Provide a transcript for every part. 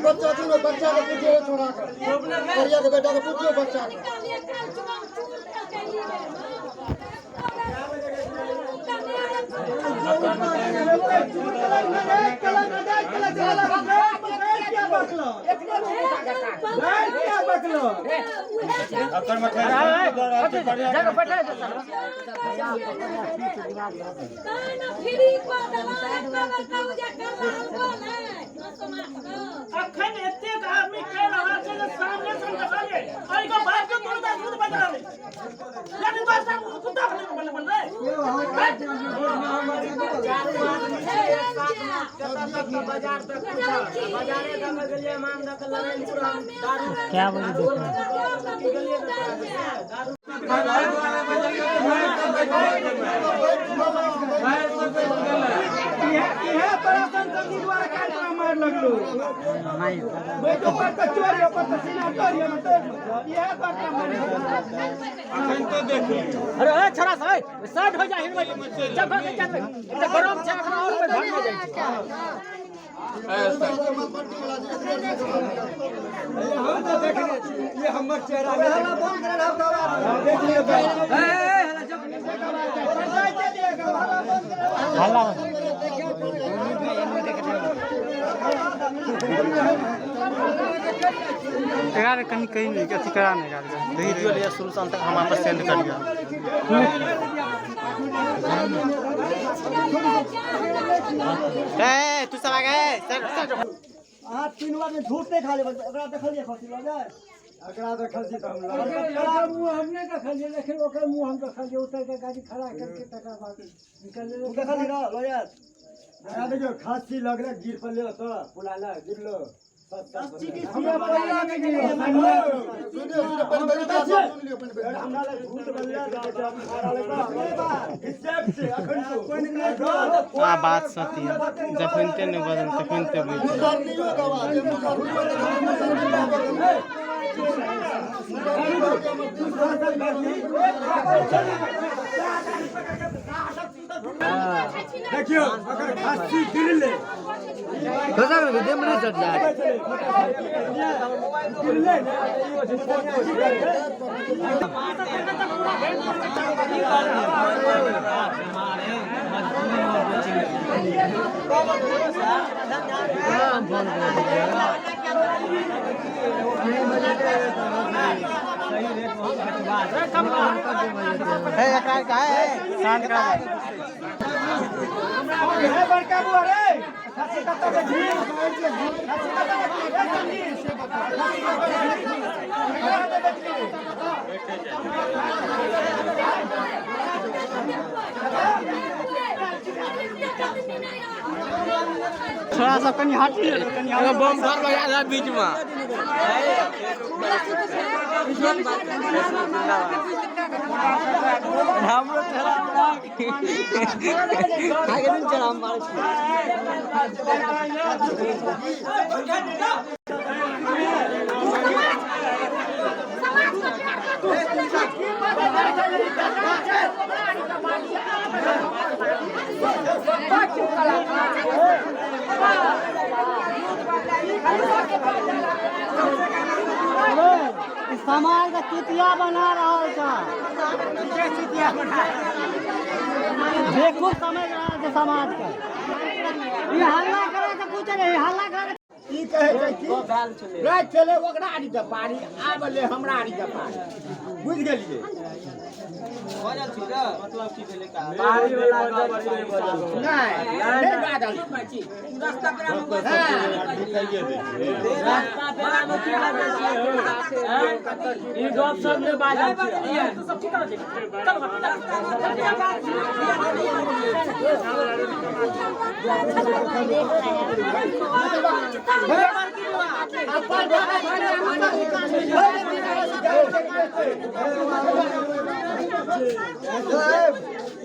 बच्चा के बच्चा के पूछियो छोड़ा के करिया के बेटा के पूछियो बच्चा के। अखन एतेक आदमी कह रहल छै जे सामने से हम देखलियै, एहि के बाद के कोनो दास दूध बच रहल यानी दोस्त साहब कुत्ता बने बने बन रे। क्या बोली देखो। इहे तोरा संसदी द्वारा काल्हि तोरा मारि लगलो। बेटो पर तऽ चोरी पर तऽ सीना तोड़ि हम तोड़ि, इहे पर तोरा मारि लगलो। अरे ए छोरा सब साइड हो जा, हिनबै जब के चल त गरम छै अखन और पे भर जाइ छै। हम तऽ देखने छी, ये हमर चेहरा देख लियौ। हल्ला यार कहीं कहीं नहीं अथी करा नहीं यार, वीडियो लिया शुरू से अंत तक हम आपस सेंड कर दिया। ए तू सब आ गए सर सर। अहाँ तीनू आदमी झूठ नहीं खा लेबै, ओकरा देखलियै खसी लऽ जाय, एकरा देखल छी तऽ हम ओकर मुँह हम नहि देखलियै, लेकिन ओकर मुँह हम देखलियै। उतर के गाड़ी खड़ा करके तकर बाद निकललै। देखलियै ने लऽ जायत। एकरा देखियौ, खांसी लगले गिर पड़ले ओतऽ पुला लग गिरलो। हमरा पता नहि गेलै। सुनियो सुनियो, पहिले पहिले बात सुन लियो पहिले पहिले। हमरा लग झूठ बजला जाइ छै, हम खड़ा लग हिसाब से अखन तो आ बात सत्य है, जखनते नहीं बदल तखनते बुझ। मुसरनियो गवाह छै, मुसरनियो गवाह। देखियौ अगर खांसी गिरले गिरले ने। ए एकरा का है शांत करा। हे बड़का बुआ रे, खांसी कतऽ बेचली? खांसी कतऽ बेचली रे संगी? खांसी कतऽ बेचली? कतऽ बेचली रे? छोरा सब कनी हटी कनी बम भर लगा रहा बीच में। हमरो चला आगे दिन चला मारे। समाज के चुतिया बना रहल छै, बेवकूफ समझ रहल छै समाज के। ई हल्ला करे तऽ कुछ नहीं, हल्ला करे। ई कहै छै कि राति छलै ओकरा आरी के पारी, आब एलै हमरा आरी के पारी, बुझि गेलियै? नहि नहि बाजल।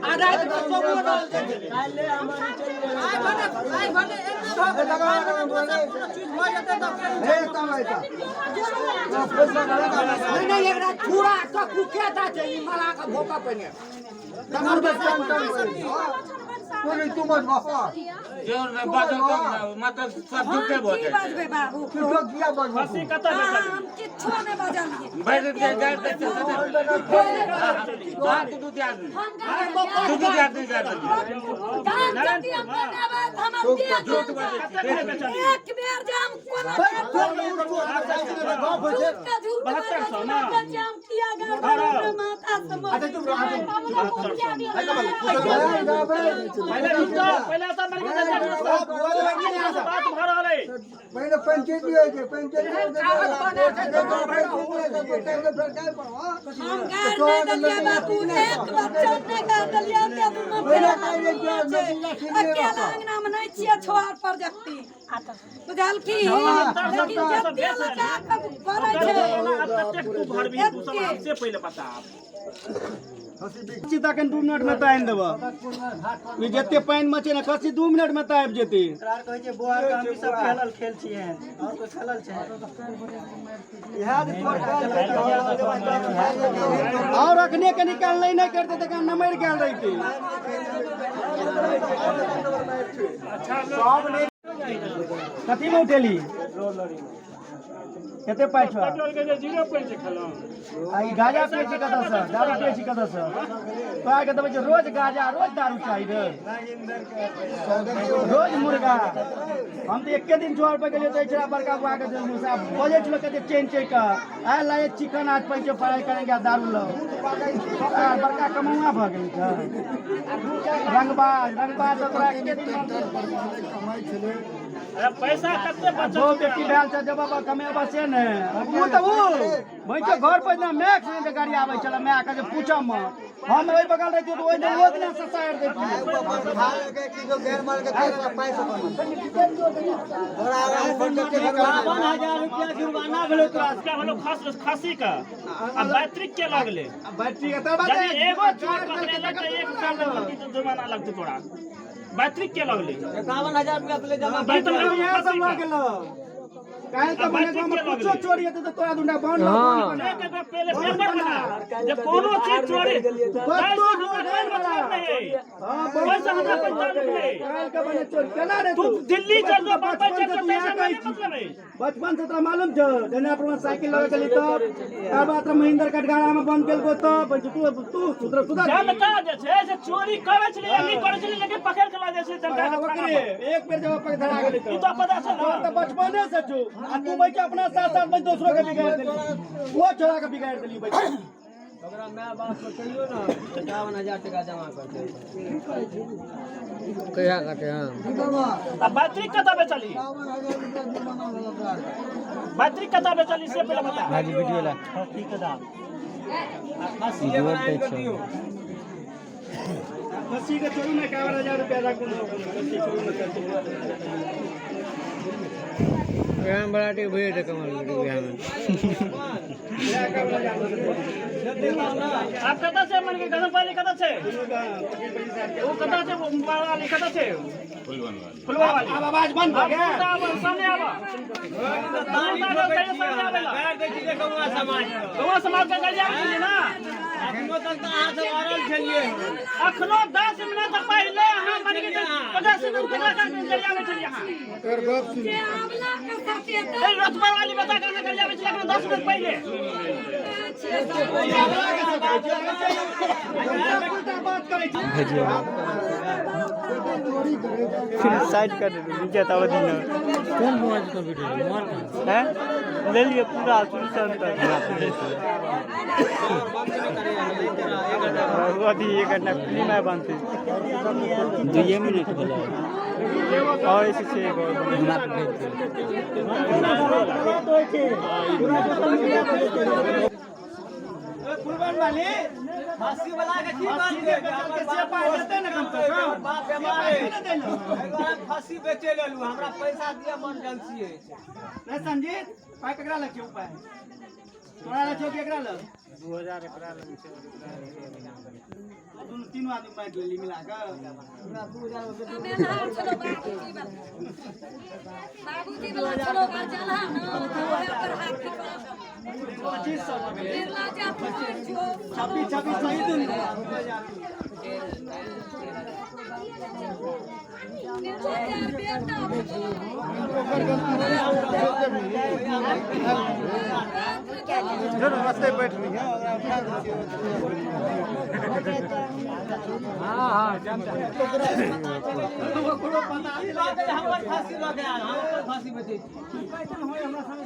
आ राति में चौबो डाल दे छलै। आइ भने एना भऽ गेलै, काल्हि भने दोसर कोनो चीज भऽ जेतै तऽ फेर नहि नहि एकरा छुरा चक्कू केटा छै ई मला के भोका पहिने तकर हम की बजबै बाबू? खस्सी कतऽ बेचलियै? हम किछो नहि बजलियै। हम जदि हम बनाबै तऽ हमर देह कतेक बेचलियै? एक बेर जे हम कोनो झूठ के झूठ 7200 ना? बजै छी, हम किया गड़बड़ माता से पहिले रुक जाओ, पहिले सब मर के बात भऽ रहल अइ। पहिले पंचायती होइ छै, पंचायती हम गार नहि देलियै बाबू, एक बच्चा नहि गार देलियै। एते दूरमे फेर छै। अकेला अंगनामे नहि छियै छोड़ पर जगती बुझल की, लेकिन जते लगा कऽ करै छै। कतेक तू भरबी तू सब आब से पहिले बता। खस्सी तखन 2 मिनट में तऽ आनि देबह। ई जते पानि मे छै ने खस्सी 2 मिनट में तऽ आबि जेतै। कहै छै बौआ के हम सब खेलल खेल छियै और कोई खेलल छै? और अखने के निकाललै नहि करते तखन नमरि गेल रहितै। कथी में उठेली? कते पाइ छौ? आ ई गाजा पियै छी कतऽसँ? दारू पियै छी कतऽसँ? तोरा के देबै छै रोज गाजा, रोज दारू चाही रे, रोज मुर्गा। हम तऽ एके दिन चोर पर गेलियै तऽ छड़ा बड़का बुआ के देलहुँ से बजै छलो कते चैन चैन कऽ आय लाए चिकन आज पैसे फ्राई करेंगे दारू लो। बड़का कमौआ भऽ गेल छै रंगबाज रंगबाज। तऽ तोरा एके दिन पैसा कते बचत? दो बेटी भेल छै, जब कमेबा से ने ओ तऽ ओ बैठे घर पर ना मैक्स ने गाड़ी आबै छलै माय के जे पूछऽ मत। हम ओहि बगल रहितियै तऽ ओहि दिन ओ दिना ससारि दैतियै। 52,000 रुपया जुर्माना भेलो तोरा। भेलो खस्सी के आ बैटरी के लगले? बैटरी के तब यदि एगो चोर पकड़ेले तऽ 1 साल जुर्माना लगतै तोरा। बैटरी के लगले? 51,000 रुपया पहिले जमा। बैटरी इएह सब लऽ गेलो काल्हि तऽ मने गाँवमे कुछो चोरी हेतै तऽ तोरा दुंडा बन पहिले पेपर बना जे कोनो चीज चोरी कतौ हमरा कोई मतलब नहीं, पैसा हमरा कोई ताल्लुक नहीं। काल्हि के बने चोरी केना रे? तू दिल्ली चल जो, बम्बई बचपन चल से जो, तू इएह पैसा कहै नहीं छी। मतलब है। बचपन से तोरा मालूम छौ जेना अपना साइकिल लऽ गेली तब तब बाद महेंद्र कटघारा में बंद केलको तब तू तू सुधर सुधर। जनता जे छै से चोरी करै छलै या नहि करै छलै, लेकिन पकड़ के लऽ जाइ छै जनता के थाना ओकरे पर। एक बेर जब पकड़ धरा गेलै ई तऽ पता छै ने। तोहर तऽ बचपने से छौ आ तू बैठ अपना साथ साथ में दोसरो के बिगाड़ देली, वो छोड़ा के बिगाड़ देली बैठ। ओकरा my बाप के कहियो ना 51,000 टका जमा करतै। आ बैटरी कतऽ बेचली? बैटरी कतऽ बेचली से पहिले बता। वीडियो ला। खस्सी बनाइ के दियौ। खस्सी के छोड़ू ने, 51,000 रुपया राखू ने, खस्सी छोड़ू ने। आब कतऽ छै मन के गदन पाली? कतऽ छै ओ? कतऽ छै वाली? कतऽ छै फुलवा वाली? आब आवाज बंद भऽ गेल। आब सामने आब, सामने आबै ला। गारि दै छियै गौआ समाज के। गौवा समाज के गाली आबै छलियै ना? अखनो तक तऽ अहाँ सब अड़ल छलियै। अखनो 10 मिनट पहिले अहाँ मन के 50 रुपया के गाली आबै छलियै अहाँ। जे आंवला के साथे ए रतबा वाली बता के अहाँ गाली आबै छलियै अखनो 10 मिनट पहिले। उल्टा बात करै छी। साइड कर दे नीचे तब दिन कौन मोबाइल कंप्यूटर है ले लिए पूरा शुरू से अंत तक। अभी एक घंटा फिल्म है बनते 2 मिनट बोला और ऐसे से एक और फुलबन वाली खस्सी वाला के की बात खस्सी जे बेचलकै से पाइ देतै ने कम से कम? बाप बेमार है, एहि दुआरे खस्सी बेचे लेलु। हमरा पैसा दिअ, इमरजेंसी अछि। रे संजीत, पाइ ककरा लग छै? ओ पाइ तोरा लग छौ कि एकरा लग? दुनू तीनू आदमी बाँटि लेली मिला कऽ। कमेलहा छलो बाबूजी वाला, बाबूजी वाला छलो गरजलहा न, तऽ ओहे पर हाथ करब। 2500 रुपया भेलै। निर्लज्जा फुट छो। 26 26 सही दुनू। निर्लज्जा बेटा भेलो।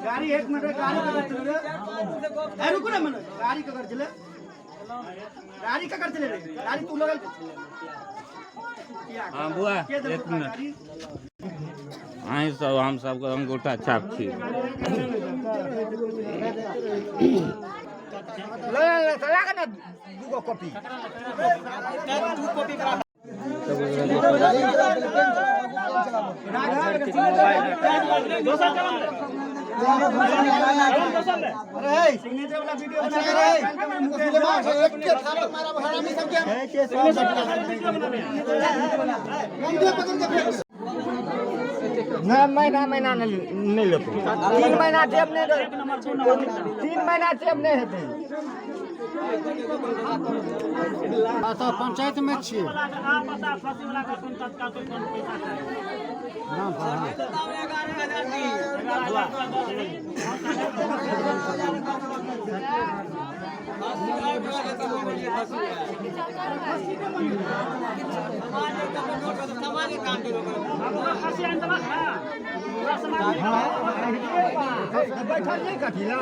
गाड़ी एक मिनट, गाड़ी ककर चले रे? ए रुकू ना मनोज, गाड़ी ककर चले? गाड़ी ककर चले रे? गाड़ी तू लगल। हाँ बुआ, एक मिनट, अहीं सब हम सबके अंगूठा छाप छी। सिग्नेचर वाला वीडियो बना के। एक थापड़ मारा हरामी सबके, मुंडे पकड़ के फेंक। ना महीना महीना नहीं लेतो, 3 महीना टेप नहीं, 3 महीना टेप नहीं हेतै। अच्छा पंचायत में छियै। बैठल नहीं कथी ला,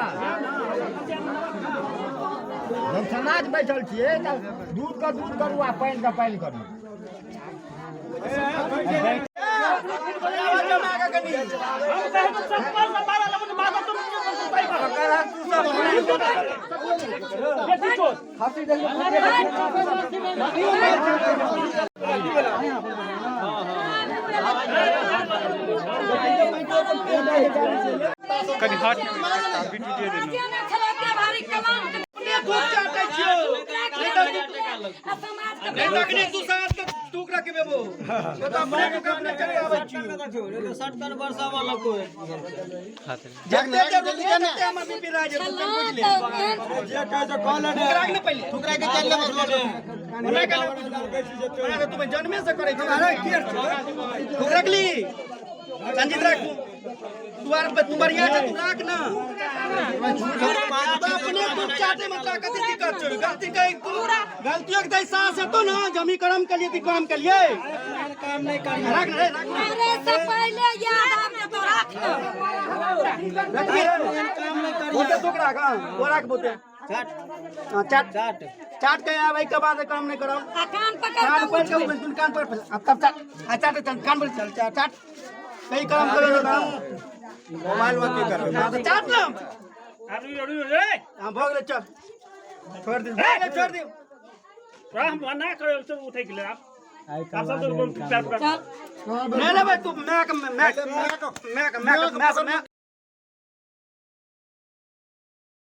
जब समाज बैठल छियै तब दूध के दूध करू आ पानि के पानि करू। कनि हट, वीडियो दे देलहुँ। जेना छलो एते भारी कलंक। दूध चाटै छियौ। आ समाज के नहीं तखने तू साँझ के टूक रख बेबो। तो अपने के अपने चले आबै छियौ। जते जरूरत है तते हमर बीपी राज है, तू छलो बुझि ले। तऽ एहन ठुकरा के ने पहिले। ठुकरा के चल लेबै। हमरा के ना बुझबो। हमरा तऽ तू जन्मे से करै छी। अरे के ठुकरा के ली। संजीत राख तू। तू आर तू बढ़िया छै, तू राख ना। तो अपने तू चाटे में तोरा कथी दिक्कत छौ? गलती कहि तू गलतियों के साहस हेतौ ना, जे हम ई करम केलियै तऽ ई काम केलियै। काम नहि करी। राख रे, राख ना। मरे से पहिले याद आब जेतौ, राख न। बोलते तू राख, हां वो राख बोलते। हां चाट चाट के आबै के बाद काम नहीं करब। आ कान पकड़ कान के पर के उबल, कान पर अब तब चाट आ चाट चाट कान पर चल चाट चाट कई काम करो ना। मोबाइल में की करबै? हां तो चाट ना। हां भऽ गेलै, चल छोड़ दे, भऽ गेलै, छोड़ दे। चल। नहीं लेबै तू, मैं मैं मैं मैं मैं मैं